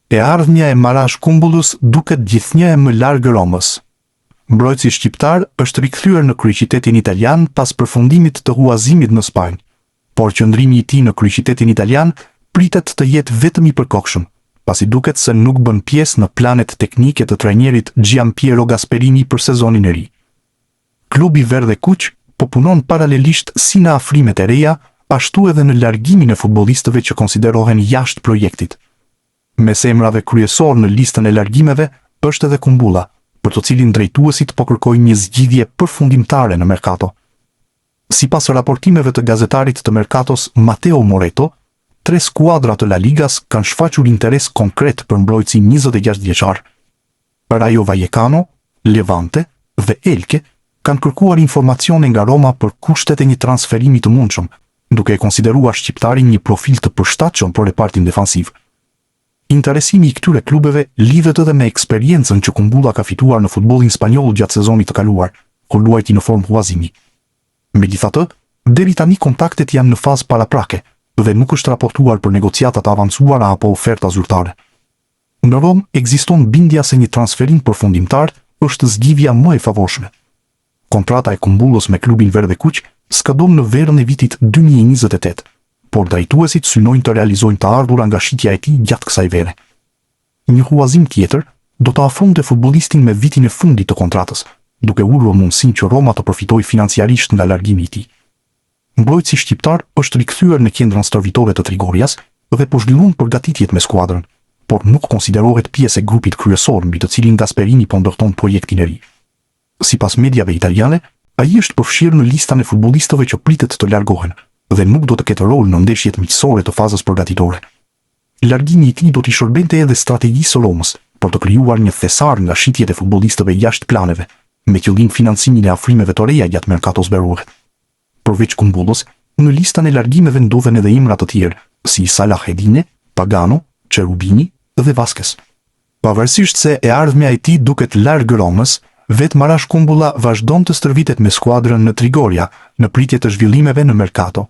E ardhmja e Marash Kumbullës duket gjithnjë e më larg Romës. Mbrojtësi shqiptar është rikthyer në kryeqytetin italian pas përfundimit të huazimit në Spanjë, por qëndrimi i tij në kryeqytetin italian pritet të jetë vetëm i përkohshëm, pasi duket se nuk bën pjesë në planet teknike të trajnerit Gian Piero Gasperini për sezonin e ri. Klubi verdhekuq po punon paralelisht si në afrimet e reja, ashtu edhe në largimin e futbollistëve që konsiderohen jashtë projektit. Mes emrave kryesorë në listën e largimeve është edhe Kumbulla, për të cilin drejtuesit po kërkojnë një zgjidhje përfundimtare në merkato. Sipas raportimeve të gazetarit të merkatos Matteo Moretto, tre skuadra të La Ligas kanë shfaqur interes konkret për mbrojtësin 26 vjeçar. Rayo Vallecano, Levante dhe Elche kanë kërkuar informacione nga Roma për kushtet e një transferimi të mundshëm, duke e konsideruar shqiptarin një profil të përshtatshëm për repartin defansiv. Interesimi i këtyre klubeve lidhet edhe me eksperiencën që Kumbulla ka fituar në futbollin spanjoll gjatë sezonit të kaluar, kur luajti në formë huazimi. Megjithatë, deri tani kontaktet janë në fazë paraprake dhe nuk është raportuar për negociata të avancuara apo oferta zyrtare. Në Romë ekziston bindja se një transferim përfundimtar është zgjidhja më e favorshme. Kontrata e Kumbullës me klubin verdhekuq skadon në verën e vitit 2028, por drejtuesit synojnë të realizojnë të ardhura nga shitja e tij gjatë kësaj vere. Një huazim tjetër do të afronte futbollistin me vitin e fundit të kontratës, duke ulur mundësinë që Roma të përfitojë financiarisht nga largimi i tij. Mbrojtësi shqiptar është rikthyer në qendrën stërvitore të Trigorias dhe po zhvillon përgatitjet me skuadrën, por nuk konsiderohet pjesë e grupit kryesor mbi të cilin Gasperini po ndërton projektin e ri. Sipas mediave italiane, ai është përfshirë në listën e futbollistëve që pritet të largohen dhe nuk do të ketë rol në ndeshjet miqësore të fazës përgatitore. Largimi i tij do t'i shërbente edhe strategjisë së Romës për të krijuar një thesar nga shitjet e futbollistëve jashtë planeve, me qëllim financimin e afrimeve të reja gjatë merkatos verore. Përveç Kumbullës, në listën e largimeve ndodhen edhe emra të tjerë, si Salah Eddine, Pagano, Cherubini dhe Vasquez. Pavarësisht se e ardhmja e tij duket larg Romës, vetë Marash Kumbulla vazhdon të stërvitet me skuadrën në Trigoria, në pritje të zhvillimeve në merkato.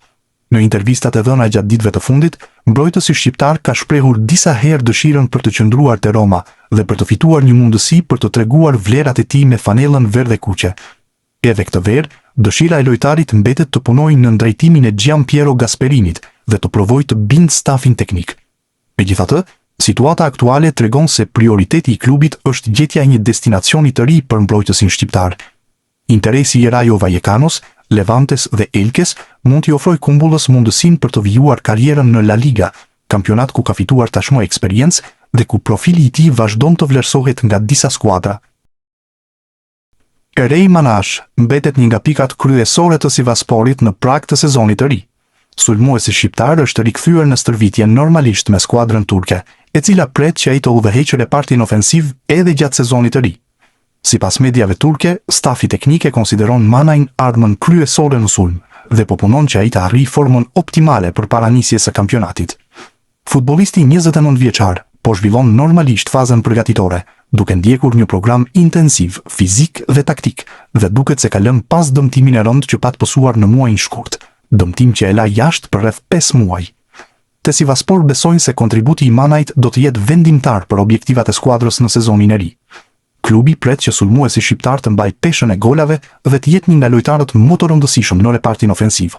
Në intervistat e dhëna gjatë ditëve të fundit, mbrojtësi shqiptar ka shprehur disa herë dëshirën për të qëndruar te Roma dhe për të fituar një mundësi për të treguar vlerat e tij me fanellën verdhekuqe. Edhe këtë verë, dëshira e lojtarit mbetet të punojë nën drejtimin e Gian Piero Gasperinit dhe të provojë të bindë stafin teknik. Megjithatë, situata aktuale tregon se prioriteti i klubit është gjetja e një destinacioni të ri për mbrojtësin shqiptar. Interesi i Rayo Vallecanos, Levantes dhe Elches mund t'i ofrojë Kumbullës mundësinë për të vijuar karrierën në La Liga, kampionat ku ka fituar tashmë eksperiencë dhe ku profili i tij vazhdon të vlerësohet nga disa skuadra. Rey Manaj mbetet një nga pikat kryesore të Sivassporit në prag të sezonit të ri. Sulmuesi shqiptar është rikthyer në stërvitje normalisht me skuadrën turke, e cila pret që ai të udhëheqë repartin ofensiv edhe gjatë sezonit të ri. Sipas mediave turke, stafi teknik e konsideron Manajn armën kryesore në sulm dhe po punon që ai të arrijë formën optimale përpara nisjes së kampionatit. Futbollisti 29 vjeçar po zhvillon normalisht fazën përgatitore, duke ndjekur një program intensiv fizik dhe taktik dhe duket se ka lënë pas dëmtimin e rëndë që pat pësuar në muajin shkurt, dëmtim që e la jashtë për rreth 5 muaj. Te Sivasspor besojnë se kontributi i Manajt do të jetë vendimtar për objektivat e skuadrës në sezonin e ri. Klubi pret që sulmuesi shqiptar të mbajë peshën e golave dhe të jetë një nga lojtarët më të rëndësishëm në repartin ofensiv.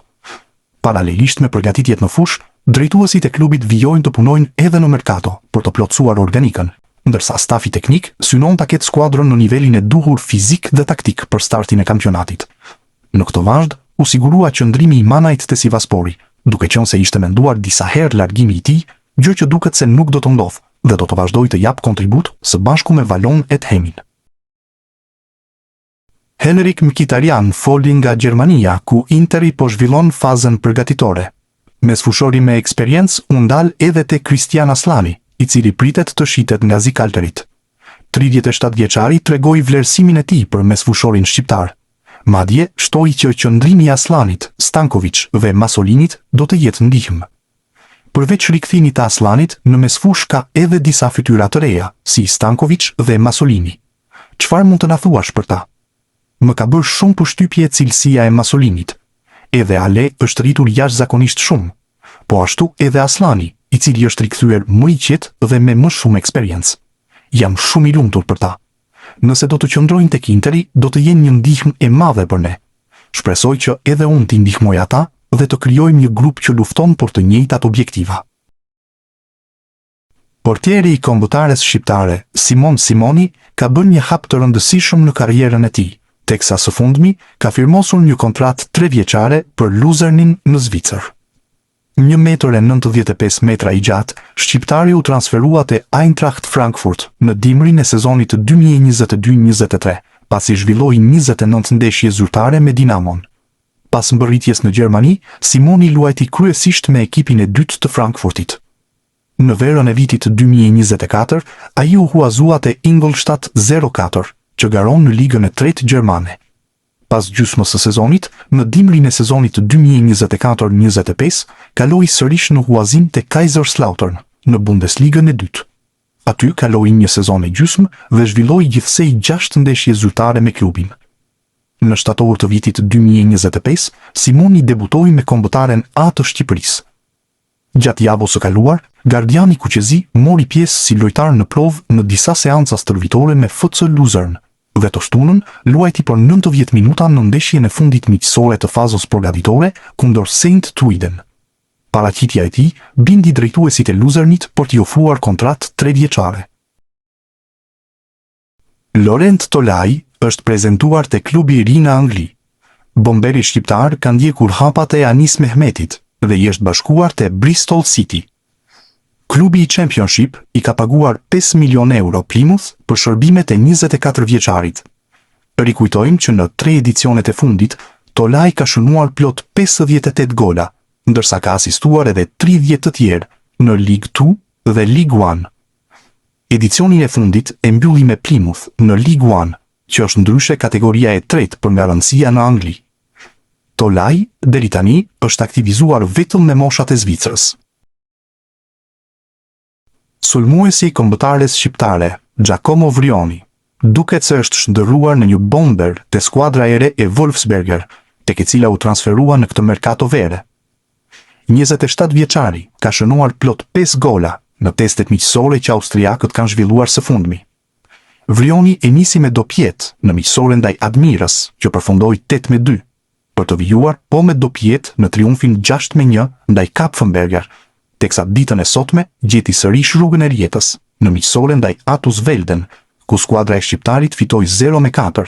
Paralelisht me përgatitjet në fushë, drejtuesit e klubit vijojnë të punojnë edhe në merkato për të plotësuar organikën, ndërsa stafi teknik synon ta ketë skuadrën në nivelin e duhur fizik dhe taktik për startin e kampionatit. Në këtë vazhdë, u sigurua qëndrimi i Manajt te Sivasspori, duke qenë se ishte menduar disa herë largimi i tij, gjë që duket se nuk do të ndodhë dhe do të vazhdojë të japë kontribut së bashku me Valon Ethemin. Henrik Mkhitaryan foli nga Gjermania, ku Interi po zhvillon fazën përgatitore. Mesfushori me eksperiencë u ndal edhe te Kristjan Asllani, i cili pritet të shitet nga zikaltërit. 37 vjeçari tregoi vlerësimin e tij për mesfushorin shqiptar. Madje, shtoi që qëndrimi i Asllanit, Stankovic dhe Masolinit do të jetë ndihmë. Përveç rikthimit të Asllanit, në mesfushë ka edhe disa fytyra të reja, si Stankovic dhe Masolini. Çfarë mund të na thuash për ta? Më ka bërë shumë përshtypje cilësia e Masolinit. Edhe Ale është rritur jashtëzakonisht shumë. Po ashtu edhe Asllani. i cili është rikthyer më i qetë dhe me më shumë eksperiencë. Jam shumë i lumtur për ta. Nëse do të qëndrojnë tek Interi, do të jenë një ndihmë e madhe për ne. Shpresoj që edhe unë t'i ndihmoj ata dhe të krijojmë një grup që lufton për të njëjtat objektiva. Portieri i kombëtares shqiptare, Simon Simoni, ka bërë një hap të rëndësishëm në karrierën e tij, teksa së fundmi ka firmosur një kontratë trevjeçare për Luzernin në Zvicër. Një metër e 95 metra i gjatë, shqiptari u transferua te Eintracht Frankfurt në dimrin e sezonit 2022-23, pasi zhvilloi 29 ndeshje zyrtare me Dinamon. Pas mbërritjes në Gjermani, Simoni luajti kryesisht me ekipin e dytë të Frankfurtit. Në verën e vitit 2024, ai u huazua te Ingolstadt 04, që garon në ligën e tretë gjermane. Pas gjysmës së sezonit, në dimrin e sezonit 2024-25, kaloi sërish në huazim te Kaiserslautern, në Bundesligën e dytë. Aty kaloi një sezon e gjysmë dhe zhvilloi gjithsej gjashtë ndeshje zyrtare me klubin. Në shtator të vitit 2025, Simoni debutoi me kombëtaren A të Shqipërisë. Gjatë javës së kaluar, gardiani kuqezi mori pjesë si lojtar në provë në disa seanca stërvitore me FC Luzern dhe të shtunën luajti për 90 minuta në ndeshjen e fundit miqësore të fazës përgatitore kundër Saint Truiden. Paraqitja e tij bindi drejtuesit e Luzernit për t'i ofruar kontratë trevjeçare. Lorent Tolaj është prezentuar te klubi i ri në Angli. Bomberi shqiptar ka ndjekur hapat e Anis Mehmetit dhe i është bashkuar te Bristol City. Klubi i Championship i ka paguar 5 milionë euro Plymouth për shërbimet e 24 vjeçarit. Rikujtojmë që në tre edicionet e fundit, Tolaj ka shënuar plot 58 gola, ndërsa ka asistuar edhe 30 të tjerë në League 2 dhe League 1. Edicionin e fundit e mbylli me Plymouth në League One, që është ndryshe kategoria e tretë për nga rëndësia në Angli. Tolaj, deri tani, është aktivizuar vetëm me moshat e Zvicrës. Sulmuesi i kombëtares shqiptare, Giacomo Vrioni, duket se është shndërruar në një bomber te skuadra e re e Wolfsberger, tek e cila u transferua në këtë merkato vere. 27 vjeçari ka shënuar plot 5 gola në testet miqësore që austriakët kanë zhvilluar së fundmi. Vrioni e nisi me dopietë në miqësore ndaj Admirës, që përfundoi 8-2, për të vijuar po me dopietë në triumfin 6-1 ndaj Kapfenberger, teksa ditën e sotme gjeti sërish rrugën e rrjetës në miqësore ndaj Atus Velden, ku skuadra e shqiptarit fitoi 0-4,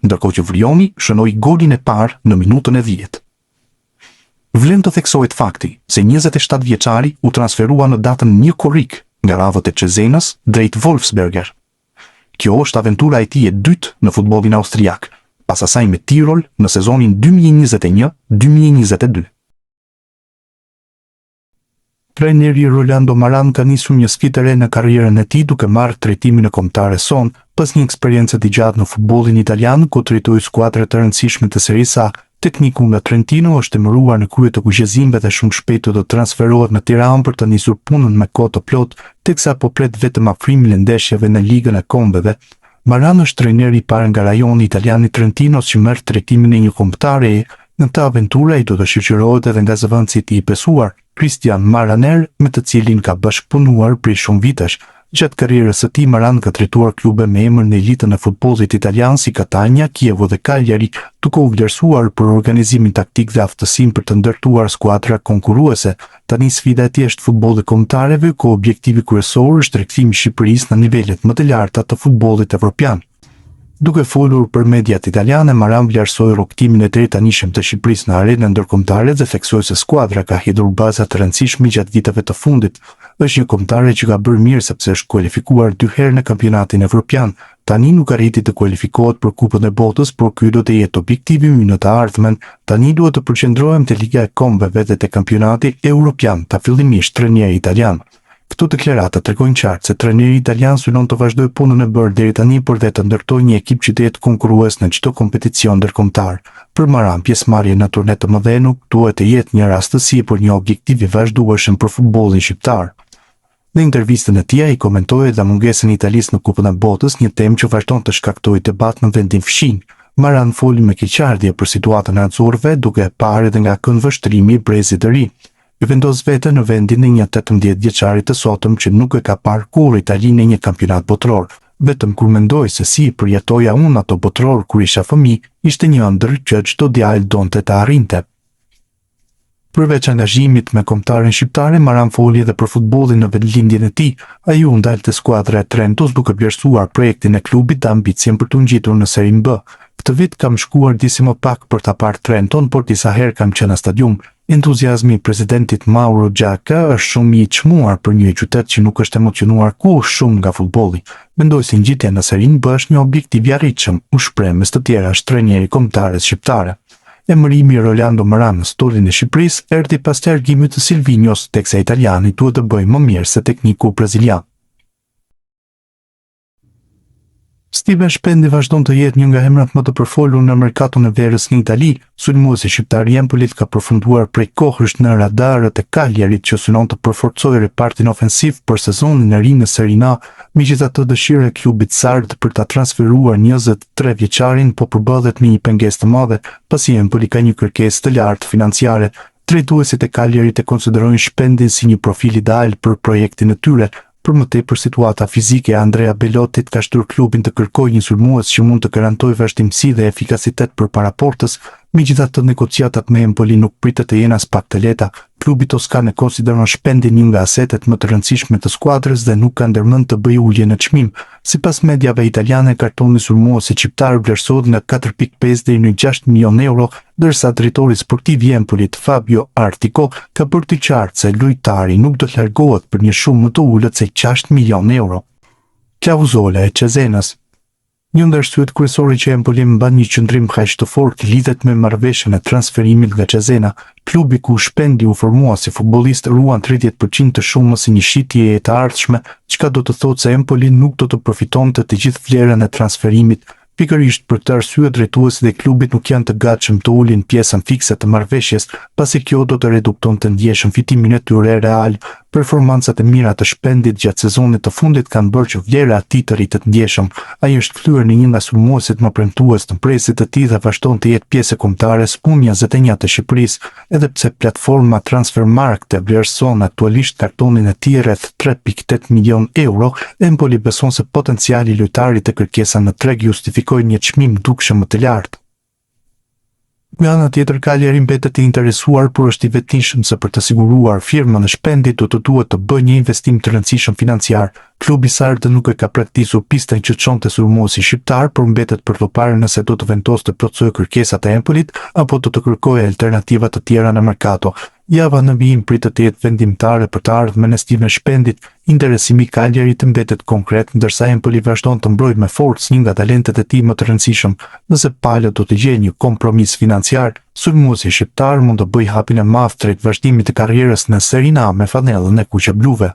ndërkohë që Vrioni shënoi golin e parë në minutën e 10. Vlen të theksohet fakti se 27 vjeçari u transferua në datën 1 korrik nga radhët e Cezenës drejt Wolfsberger. Kjo është aventura e tij e dytë në futbollin austriak, pas asaj me Tirol në sezonin 2021-2022. Trajneri Rolando Maran ka nisur një sfidë të re në karrierën e tij duke marrë drejtimin e kombëtares sonë, pas një eksperience të gjatë në futbollin italian ku drejtoi skuadra të rëndësishme të Serisë A. Tekniku nga Trentino është emëruar në krye të kuqezinjve dhe shumë shpejt do të transferohet në Tiranë për të nisur punën me kohë të plotë, teksa po pret vetëm afrimin e ndeshjeve në Ligën e Kombeve. Maran është trajneri i parë nga rajoni italian i Trentinos që merr drejtimin e një kombëtareje. Në këtë aventurë ai do të shoqërohet edhe nga zëvendësi i tij i besuar, Christian Maraner, me të cilin ka bashkëpunuar prej shumë vitesh. Gjatë karrierës së tij, Maran ka drejtuar klube me emër në elitën e futbollit italian si Catania, Chievo dhe Cagliari, duke u vlerësuar për organizimin taktik dhe aftësinë për të ndërtuar skuadra konkurruese. Tani sfida e tij është futbolli i kombëtareve, ku objektivi kryesor është rikthimi i Shqipërisë në nivelet më të larta të futbollit evropian. Duke folur për mediat italiane, Maran vlerësoi rrugëtimin e deritanishëm të Shqipërisë në arenën ndërkombëtare dhe theksoi se skuadra ka hedhur baza të rëndësishme gjatë viteve të fundit. Është një kombëtare që ka bërë mirë sepse është kualifikuar dy herë në kampionatin evropian. Tani nuk arriti të kualifikohet për Kupën e Botës, por ky do të jetë objektivi ynë në të ardhmen. Tani duhet të përqendrohem te Liga e Kombeve dhe te kampionati europian, tha fillimisht trajneri italian. Këto deklarata tregojnë qartë se trajneri italian synon të vazhdojë punën e bërë deri tani, por dhe të ndërtojë një ekip që të jetë konkurrues në çdo kompeticion ndërkombëtar. Për Maran, pjesëmarrja në turne të mëdhenj nuk duhet të jetë një rastësi, por një objektiv i vazhdueshëm për futbollin shqiptar. Në intervistën e tij ai komentoi edhe mungesën e Italisë në Kupën e Botës, një temë që vazhdon të shkaktojë debat në vendin fqinj. Maran foli me keqardhje për situatën e Azzurrëve, duke e parë edhe nga këndvështrimi i brezit të ri. E vendos veten në vendin e një 18 vjeçari të sotëm që nuk e ka parë kurrë Italinë në një kampionat botëror. Vetëm kur mendoj se si i përjetoja unë ato botërorë kur isha fëmijë, ishte një ëndërr që çdo djalë donte ta arrinte. Përveç angazhimit me kombëtaren shqiptare, Maran foli edhe për futbollin në vendlindjen e tij. Ai u ndal te skuadra e Trentos duke vlerësuar projektin e klubit dhe ambicien për t'u ngjitur në Serinë B. Këtë vit kam shkuar disi më pak për ta parë Trenton, por disa herë kam qenë në stadium. Entuziazmi i presidentit Mauro Giacca është shumë i çmuar për një qytet që nuk është emocionuar kurrë shumë nga futbolli. Mendoj se ngjitja në Serinë B është një objektiv i arritshëm, u shpreh mes të tjerash trajneri i kombëtares shqiptare. Emërimi i Rolando Maran në stolin e Shqipërisë erdhi pas largimit të Silvinjos, teksa italiani duhet të bëjë më mirë se tekniku brazilian. Stiven Shpendi vazhdon të jetë një nga emrat më të përfolur në merkaton e verës në Itali. Sulmuesi shqiptar i Empolit ka përfunduar prej kohësh në radarët e Cagliarit që synon të përforcojë repartin ofensiv për sezonin e ri në Serie A. Megjithatë, dëshira e klubit sard për ta transferuar 23 vjeçarin po përballet me një pengesë të madhe, pasi Empoli ka një kërkesë të lartë financiare. Drejtuesit e Cagliarit e konsiderojnë Shpendin si një profil ideal për projektin e tyre. Për më tepër, situata fizike e Andrea Belottit ka shtyrë klubin të kërkojë një sulmues që mund të garantojë vazhdimësi dhe efikasitet përpara portës. Megjithatë, negociatat me Empolin nuk pritet të jenë aspak të lehta. Klubi toskan e konsideron Shpendin një nga asetet më të rëndësishme të skuadrës dhe nuk ka ndërmend të bëjë ulje në çmim. Sipas mediave italiane, kartoni i sulmuesit shqiptar vlerësohet nga 4.5 deri në 6 milionë euro, ndërsa drejtori sportiv i Empolit, Fabio Artico, ka bërë të qartë se lojtari nuk do të largohet për një shumë më të ulët se 6 milionë euro. Klauzola e Cesenës. Një nga arsyet kryesore që Empoli mban një qëndrim kaq të fortë lidhet me marrëveshjen e transferimit nga Cesena. Klubi ku Shpendi u formua si futbollist ruan 30% të shumës së një shitjeje të ardhshme, çka do të thotë se Empoli nuk do të përfitonte të gjithë vlerën e transferimit. Pikërisht për këtë arsye drejtuesit e klubit nuk janë të gatshëm të ulin pjesën fikse të marrëveshjes, pasi kjo do të reduktonte ndjeshëm fitimin e tyre real. Performancat e mira të Shpendit gjatë sezonit të fundit kanë bërë që vlera e tij të rritet ndjeshëm. Ai është kthyer në një nga sulmuesit më premtues në brezit të tij dhe vazhdon të jetë pjesë e kombëtares U21 të Shqipërisë. Edhe pse platforma Transfermarkt e vlerëson aktualisht kartonin e tij rreth 3.8 milionë euro, Empoli beson se potenciali i lojtarit dhe kërkesa në treg justifikojnë një çmim dukshëm më të lartë. Nga ana tjetër, Cagliari mbetet i interesuar, por është i vetëdijshëm se për të siguruar firmën e Shpendit do të duhet të bëjë një investim të rëndësishëm financiar. Klubi sard nuk e ka braktisur pistën që çon te sulmuesi shqiptar, por mbetet për t'u parë nëse do të vendosë të plotësojë kërkesat e Empolit apo do të kërkojë alternativa të tjera në merkato. Java në vijim pritet të jetë vendimtare për të ardhmen e Stiven Shpendit. Interesimi i Cagliarit mbetet konkret, ndërsa Empoli vazhdon të mbrojë me forcë një nga talentet e tij më të rëndësishëm. Nëse palët do të gjejnë një kompromis financiar, sulmuesi shqiptar mund të bëjë hapin e madh drejt vazhdimit të karrierës në Serie A me fanellën e kuqebluve.